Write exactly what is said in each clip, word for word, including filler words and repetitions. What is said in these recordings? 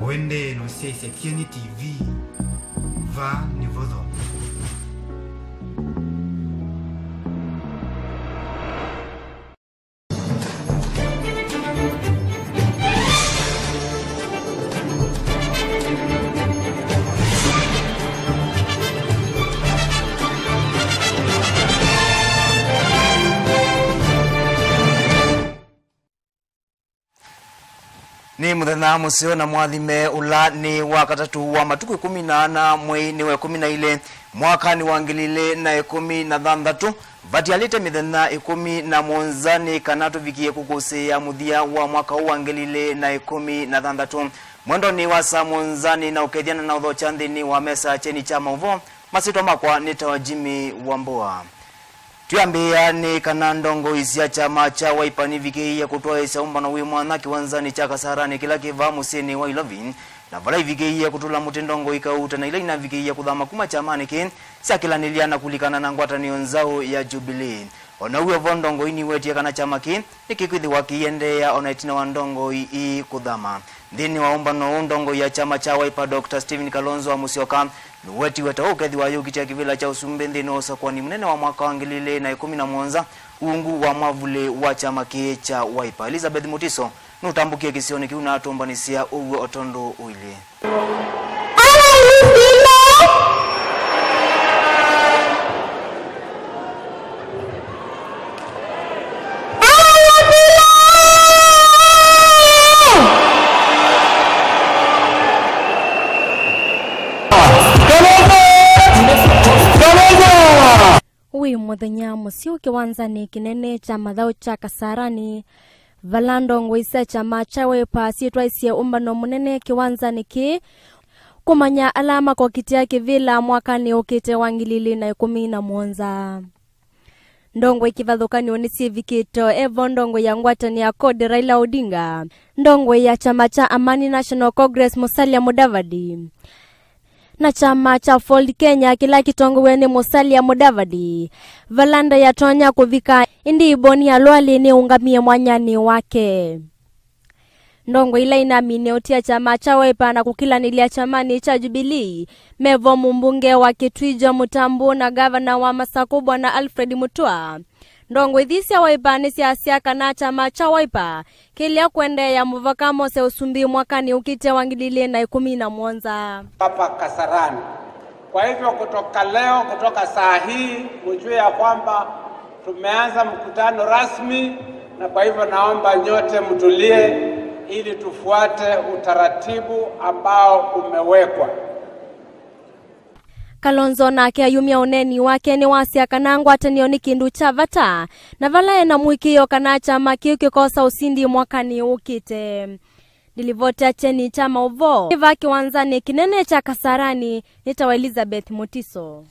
Wendee na ũsyaĩĩsya Kyeni T V, vaa nĩ votho. Nĩ mũthenya mũseo na mwathime, ũla nĩ wa katatũ wa matukũ ĩkũmi na ana, mwei nĩ wa ĩkũmi na ilĩ, mwakanĩ wa ngili ilĩ na ĩkũmi na thanthatũ. Vatialĩte mĩthenya ĩkũmi na mũonza nĩ kana tũvikĩe kũkũsĩĩa mũthya wa mwaka ũũ wa ngili ilĩ na ĩkũmi na thanthatũ. Mwendonĩ wa saa mũonza nĩ na ũkethya na ũthokya nthĩnĩ wa mesa kyeni kya maũvoo. Masyĩtwa makwa nĩtawa Jimmy Wambua. Twĩambĩĩa nĩ kana ndongoi sya kyama kya Wiper nivikĩĩie kũtwaĩĩsya ũmbano wĩ mwanya kĩwanzanĩ kya Kasarani kĩla kĩ vaa mũsyĩnĩ wa Ilovi, na vala ivikĩĩie kũtũla mũtĩ ndongoi kauta na ila inavikĩĩie kũthama kuma kyamanĩ kĩĩ syakĩlanĩlya na kũlikana na ngwatanĩo nzaũ ya Jubilee. O na w'o vo, ndongoi niwetie kana kyama kĩĩ nĩkĩkwĩthĩwa kĩiendeea o na ĩtina wa ndongoi ii kũthama. Nthĩnĩ wa ũmbano ũũ, ndongoi ya kyama kya Wiper, Doctor Stephen Kalonzo wa Musyoka, nũwetiwe ta ũkethĩwa ayũkitĩa kĩvĩla kya ũsumbĩ nthĩnĩ wa ũsakũani mũnene wa mwaka wa ngili ilĩ na ĩkũmi na mũonza, ungu wa mwavulĩ wa kyama kĩĩ kya Wiper. Elizabeth Mutiso nũtambũkie kĩsionĩ kĩu na atũmbanĩsya ũw'o o tondũ ũilyĩ. Wĩ mũthenya mũseo kĩwanzanĩ kĩnene kya mathaũ kya Kasarani, vala ndongoi sya kyama kya Wiper syĩtwaisye ũmbano mũnene kĩwanzanĩ kĩĩ kũmanya ala makokitĩa kĩvĩla mwakanĩ ũkĩte wa ngili ilĩ na ĩkũmi na mũonza. Ndongoi kĩvathũkany'o nĩsyĩvikĩte o vo, ndongoi ya ngwatanĩo ya CORD Raila Odinga, ndongoi ya kyama kya Amani National Congress Musalia Mudavadi, na kyama kya Ford Kenya kĩla kĩtongoew'e nĩ Musalia Mudavadi, vala ndayatonya kũvika, ĩndĩ Boni Khalwale nĩũngamie mwanyanĩ wake. Ndongoi ila inamine ũtia kyama kya Wiper na kũkĩlanĩlya kyamanĩ kya Jubilee me vo, mũmbunge wa Kitui Joe Mutambu na ngavana wa Masaku Bwana Alfred Mutua. Ndongoi ithi sya Wiper nĩsyasya kana kyama kya Wiper kĩlea kũendeea mũvaka mose ũsumbĩ mwakanĩ ũkĩte wa ngili ilĩ na ĩkũmi na mũonza. Hapa Kasarani. Kwa hivyo, kutoka leo, kutoka saa hii, mjue ya kwamba tumeanza mkutano rasmi, na kwa hivyo naomba nyote mtulie ili tufuate utaratibu ambao umewekwa. Kalonzo nake ayumya ũneeni wake nĩwasya kana ngwatanĩo nĩ kĩndũ kya vata, na vala ena mũĩkĩĩo kana kyama kĩu kĩkosa ũsindi mwakanĩ ũkĩte. Ndilivoti ya kyeni kya maũvoo kĩva kĩwanzanĩ kĩnene kya Kasarani nĩ tawa Elizabeth Mutiso.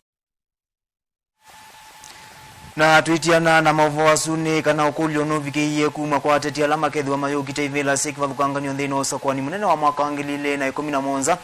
Na twĩtiana na maũvoo asu, nĩ kana ũkũlyo nũvikĩie kuma kwa ateti ala makethĩwa mayũkita ivĩla syĩ kĩvathũkanganyo nthĩnĩ wa ũsakũani mũnene wa mwaka wa ngili ilĩ na ĩkũmi na mũonza,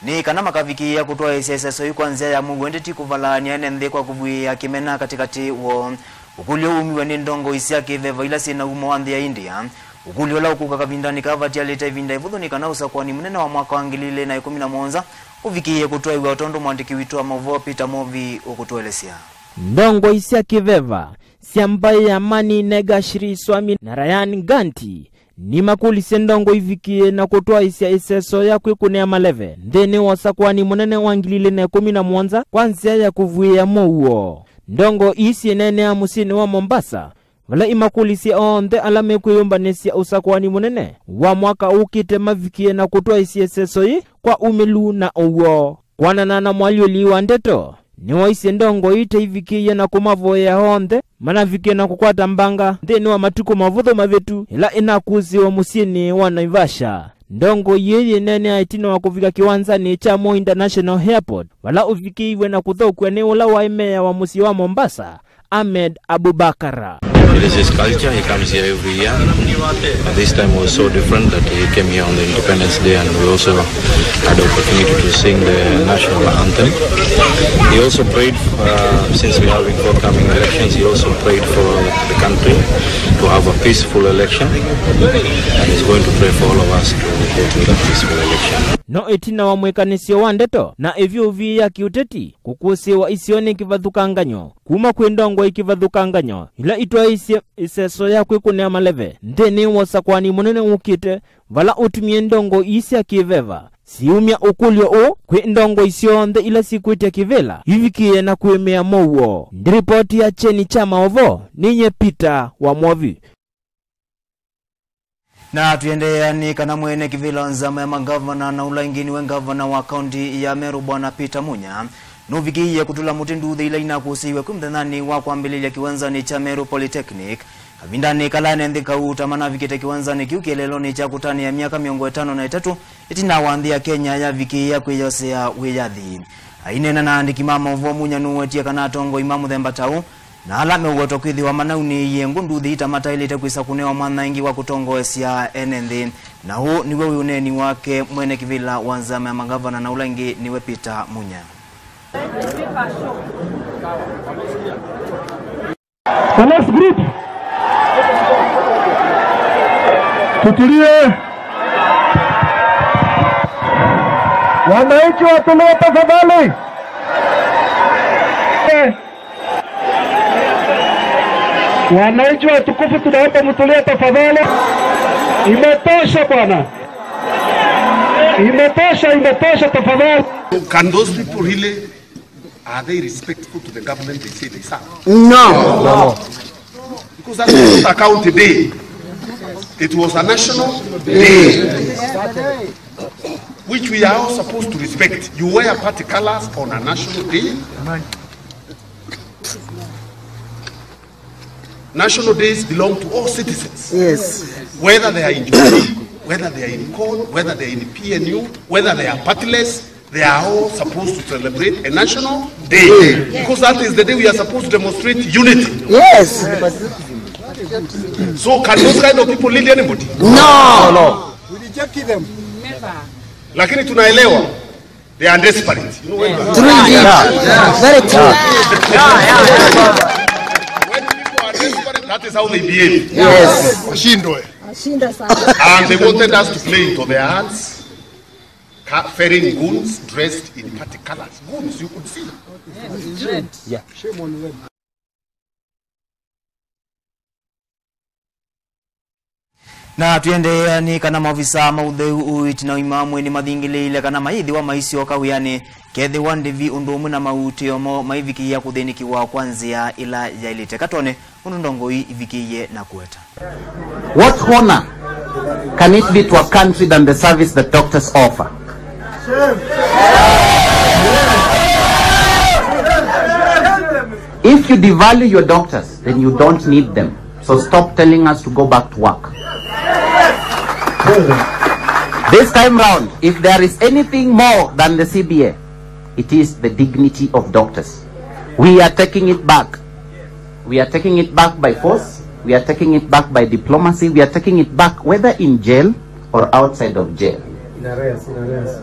nĩ kana makavikĩĩa kũtwaĩĩsya ĩseso yĩu kwa nzĩa ya mũuo, ĩndĩ ti kũvalaany'a ene nthĩ kwa kũvuĩĩa kĩmena katĩkatĩ woo. Ũkũlyo ũũ umiwe nĩ ndongoi sya kĩveva ila syĩ na umo wa nthĩ ya India. Ũkũlyo ũla ũkũka kavindanĩ kaa vatialĩte ĩvinda ĩvũthũ nĩ kana ũsakũani mũnene wa mwaka wa ngili ilĩ na ĩkũmi na mũonza ũvikĩĩe kũtwaĩw'a, o tondũ mũandĩki witũ wa maũvoo Peter Movi ũkũtũelesya. Ndongoi sya kĩveva sya mbaĩ ya Mani Nega Shri Swami Narayan Gandhi nimakũlisye ndongoi ivikĩĩe na kũtwaĩĩsya ĩseso ya kwĩkũnĩa maleve nthĩnĩ wa ũsakũani mũnene wa ngili ilĩ na ĩkũmi na mũonza kwa nzĩa ya kũvuĩĩa mũuo. Ndongoi ii syĩneenea mũsyĩnĩ wa Mombasa, vala imakũlisye onthe ala mekwĩyũmbanĩsya ũsakũani mũnene wa mwaka ũkĩte mavikĩe na kũtwaĩĩsya ĩseso yĩ kwa umĩlu na ũw'o. Kwanana na mwalyũli wa ndeto, nĩwaisye ndongoi ii taivikĩie na kũmavoyea onthe manavikĩe na kũkwata mbanga nthĩnĩ wa matukũ mavũthũ mavĩtu ĩla ĩnakũsĩwe mũsyĩnĩ wa Naivasha. Ndongoi ii yĩneenea ĩtina wa kũvika kĩwanzanĩ kya Moi International Airport, vala ũvikĩiw'e na kũthaũkw'a nĩ ũla waĩ meya wa mũsyĩ wa Mombasa, Ahmed Abubakar. This is culture. He comes here every year. But this time was so different that he came here on the Independence Day, and we also had the opportunity to sing the national anthem. He also prayed, uh, since we have forthcoming elections, he also prayed for the country to have a peaceful election, and he's going to pray for all of us to go through that peaceful election. No ĩtina wa mwĩkanĩsyo wa ndeto na ĩvyũvi ya kĩũteti kũkũsĩĩwa isionĩ kĩvathũkangany'o kuma kwĩ ndongoi kĩvathũkangany'o ila itwaĩĩsye ĩseso ya kwĩkũnĩa maleve nthĩnĩ wa ũsakũani mũnene wũkĩte, vala ũtumie ndongoi ii sya kĩveva siumya ũkũlyo ũũ kwĩ ndongoi syonthe ila sikwĩtya kĩvĩla ivikĩĩe na kũĩmĩa mow'o. Nĩ ripoti ya kyeni kya maũvoo, ninyie Peter wa Mwovi. Na tũiendeea nĩ kana mwene kĩvĩla wa nzama ya magavana na ũla ĩngĩ nĩwe ngavana wa kaunti ya Meru Bwana Peter Munya nũvikĩie kũtũla mũtĩ nduthi ila inakũsĩiwe kwĩ mũthenyanĩ wa kwambĩlĩlya kĩwanzanĩ kya Meru Polytechnic kavindanĩ kala ene nthĩ kauta manavikĩte kĩwanzanĩ kĩu kĩeleelonĩ kya kũtanĩa myaka mĩongo ĩtano na ĩtatũ ĩtina wa nthĩ ya Kenya yavikĩĩa kwĩyosea wĩyathi. Aineena na andĩki ma maũvoo, Munya nũwetie kana atongoi ma mũthemba ta ũũ na ala meũwetwa kwĩthĩwa manaunĩĩie ngũ nduthi ita mataĩlĩte kwĩsa kũnewa mwanya ĩngĩ wa kũtongoesya ene nthĩ, na ũũ nĩw'o wĩ ũneeni wake mwene kĩvĩla wa nzama ya magavana na ũla ĩngĩ nĩwe Peter Munya. The next group. Tutulie. Wananchi watulie tafadhali. Wananchi watukufu, tunaomba mtulie tafadhali. Imetosha bwana. Imetosha, imetosha tafadhali. Can those people really, are they respectful to the government they say they serve? No. No. Because that was not a county day. It was a national day, which we are all supposed to respect. You wear party colors on a national day. National days belong to all citizens. Yes. Whether they are in Jubilee, whether they are in CORD, whether they are in P N U, whether they are partyless, they are all supposed to celebrate a national day. Because that is the day we are supposed to demonstrate unity. Yes. So can those kind of people lead anybody? No. No. We reject them. Never. Lakini tunaelewa. They are desperate. You know when True. Yeah. Very true. When people are desperate, that is how they behave. Yes. Washindwe. Ashinda sana. And they wanted us to play into their hands, ca-, ferrying goons dressed in party colors. Goons, you could see. Yeah. Shame on them. Na tũiendeea nĩ kana maovisaa ma ũtheu, ũiiti na ũima wa mwĩĩ nĩmathingĩlĩĩile kana mayĩthĩwa maisyoka wĩanĩ kethĩwa ndĩvi ũndũ ũmwe na mautĩo moo maivikĩĩa kũthĩnĩkĩwa kwa nzĩa ĩla yaĩlĩte. Katone ũndũ ndongoi ivikĩĩie na kũweta. What honor can it be to a country than the service that doctors offer? If you devalue your doctors, then you don't need them. So stop telling us to go back to work. This time round, if there is anything more than the C B A, it is the dignity of doctors. We are taking it back. We are taking it back by force. We are taking it back by diplomacy. We are taking it back whether in jail or outside of jail. In arrears, in arrears.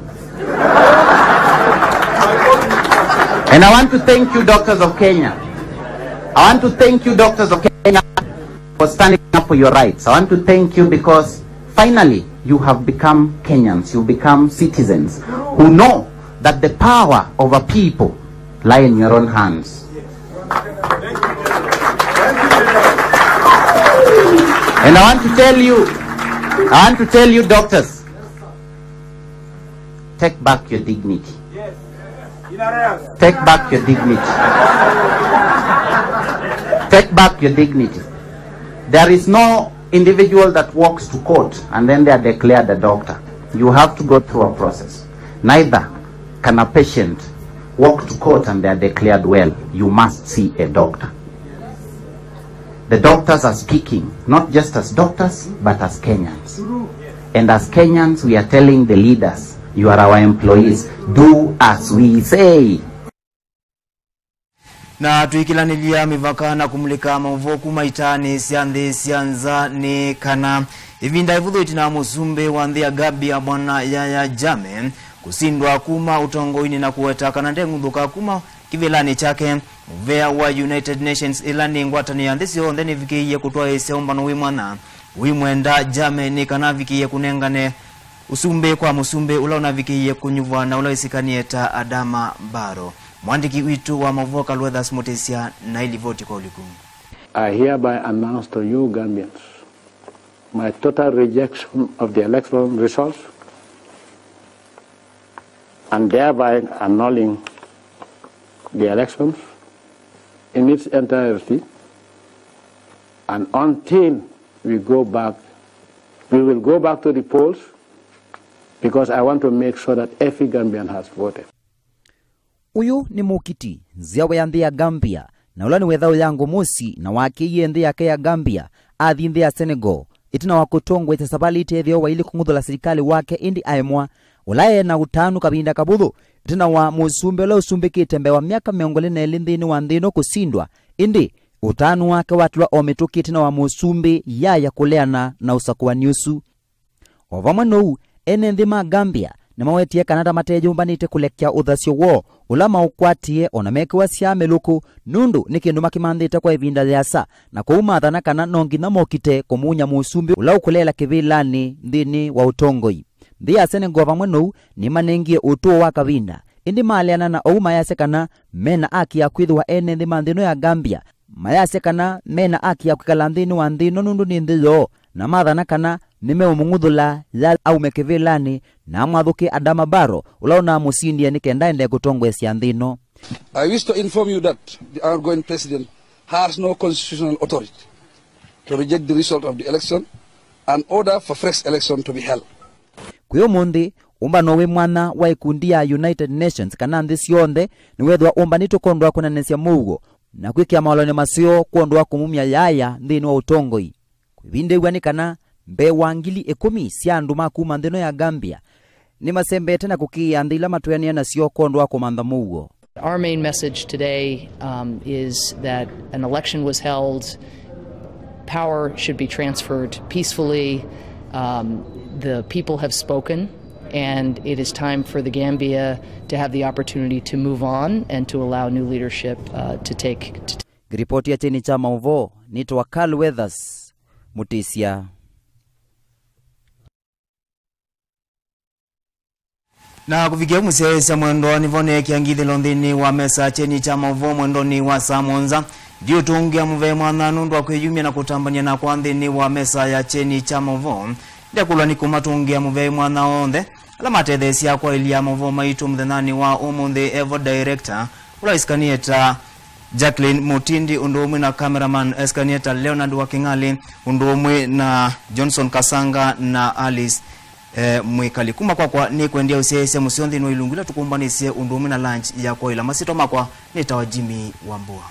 And I want to thank you, doctors of Kenya. I want to thank you, doctors of Kenya, for standing up for your rights. I want to thank you because finally you have become Kenyans. You've become citizens who know that the power over people lie in your own hands. And I want to tell you, I want to tell you, doctors, take back your dignity. Take back your dignity. Take back your dignity. There is no individual that walks to court and then they are declared a doctor. You have to go through a process. Neither can a patient walk to court and they are declared well. You must see a doctor. The doctors are speaking, not just as doctors, but as Kenyans. And as Kenyans, we are telling the leaders, you are our employees, do as we say. Na tũikilanĩlya mĩvaka na kũmulĩka maũvoo kuma itaanĩ sya nthĩ sya nza nĩ kana ĩvinda ĩvũthũ ĩtina wa mũsumbĩ wa nthĩ ya Gambia Bwana Yahya Jammeh kũsindwa kuma ũtongoinĩ na kũweta kana ndeng'uthũka kuma kĩvĩlanĩ kyake, mũvea wa United Nations ĩla nĩ ngwatanĩo ya nthĩ syonthe nĩvikĩie kũtwaĩĩsya ũmbano wĩ mwanya ũimwenda Jammeh nĩ kana avikĩie kũnengane ũsumbĩ kwa mũsumbĩ ũla ũnavikĩie kũnyuvwa na ũla wĩsĩkanĩe ta Adama Barrow. Mwandĩki witũ wa maũvoo Kaluethas Mũtĩsya na ilivoti kwa ũliku. I hereby announce to you Gambians my total rejection of the election results and thereby annulling the elections in its entirety, and until we go back, we will go back to the polls, because I want to make sure that every Gambian has voted. Ũyũ nĩ mũkiti nzyawa ya nthĩ ya Gambia, na ũla nĩ wethaũ ya ngũmũsi na wakĩie nthĩ yake ya Gambia, athi nthĩ ya Senegal, ĩtina wa kũtongoesya savalĩ ĩte ĩtheo wailĩ kũng'uthũla silikalĩ wake, ĩndĩ aemwa. Ũla e na ũtanu kavinda kavũthũ ĩtina wa mũsumbĩ ũla ũsumbĩkĩte mbee wa myaka mĩongo ĩlĩ na ĩlĩ nthĩnĩ wa nthĩ ĩno kũsindwa, ĩndĩ ũtanu wake watulwa o mĩtũkĩ ĩtina wa mũsumbĩ Yahya kũleana na ũsakũani ũsu. O vamwe na ũu, ene nthĩ ma Gambia nĩmawetie kana ta mateyũmbanĩte kũlekya ũthasyo woo ũla maũkwatie o na mekĩwa syaa mĩlũkũ, nũndũ nĩ kĩndũ makĩmanthĩte kwa ĩvinda yĩasa, na kwoou mathana kana no nginya mokite kũmunya mũsumbĩ ũla ũkũleela kĩvĩlanĩ nthĩnĩ wa ũtongoi. Nthĩ ya Senegal vamwe na ũu nĩmanengie ũtũo wa kavinda, ĩndĩ maleana na ũu mayasya kana mena aki ya kwĩthĩwa ene nthĩ ma nthĩ ĩno ya Gambia mayasya kana mena aki ya kwĩkala nthĩnĩ wa nthĩ ĩno nũndũ nĩ nthĩ yoo, na mathana kana nĩmeũmũng'uthũla ya aume kĩvĩlanĩ na amwathũkĩe Adama Barrow, ũla ũnamũsindie nĩ kenda aendee kũtongoesya nthĩ ĩno. I wish to inform you that the outgoing president has no constitutional authority to reject the result of the election and order for fresh election to be held. Kwĩ ũmũnthĩ, ũmbano wĩ mwanya wa ĩkundi ya United Nations kana nthĩ syonthe nĩwethĩwa ũmbanĩtwe kwondũ wa kũnenanĩsya mũuo na kwĩkĩa mawalany'o maseo kwondũ wa kũmumya Yahya nthĩnĩ wa ũtongoi. Kwĩvindĩw'a nĩ kana mbee wa ngili ĩkũmi sya andũ ma kuma nthĩ ĩno ya Gambia nĩmasembete na kũkĩĩa nthĩ ila matwĩanĩe nasyo kwondũ wa kũmantha mũuo. Our main message today, um, is that an election was held, power should be transferred peacefully, um, the people have spoken, and it is time for the Gambia to have the opportunity to move on and to allow new leadership, uh, to take, to Ngĩripoti ya kyeni kya maũvoo, nĩtawa Carl Weathers Mũtĩsya. Na kũvikĩa mũsyaĩĩsya mwendwa, nĩvo neekĩa ngithĩlo nthĩnĩ wa mesa kyeni kya maũvoo mwendonĩ wa saa mũonza. Ndiũtũngĩa mũvea mwanya nũndũ wa kwĩyumya na kũtambany'a nakwa nthĩnĩ wa mesa ya kyeni kya maũvoo. Ndekũlwa nĩ kũmatũngĩa mũvea mwanya onthe ala matetheesya kwaĩlya maũvoo maitũ mũthenyanĩ wa ũmũnthĩ, evo director ũla wĩsĩkanĩe ta Jacqueline Mutindi, ũndũ ũmwe na cameraman esĩkanĩe ta Leonard wa Kĩng'alĩ, ũndũ ũmwe na Johnson Kasanga na Alice, eh, Mwĩkali. Kuma kwakwa nĩ kwendea ũsyaĩĩsya mũseo nthĩnĩ wa ilungu ila tũkũmbanĩsye ũndũ ũmwe na lunch ya kwaĩla. Masyĩtwa makwa nĩtawa Jimmy Wambua.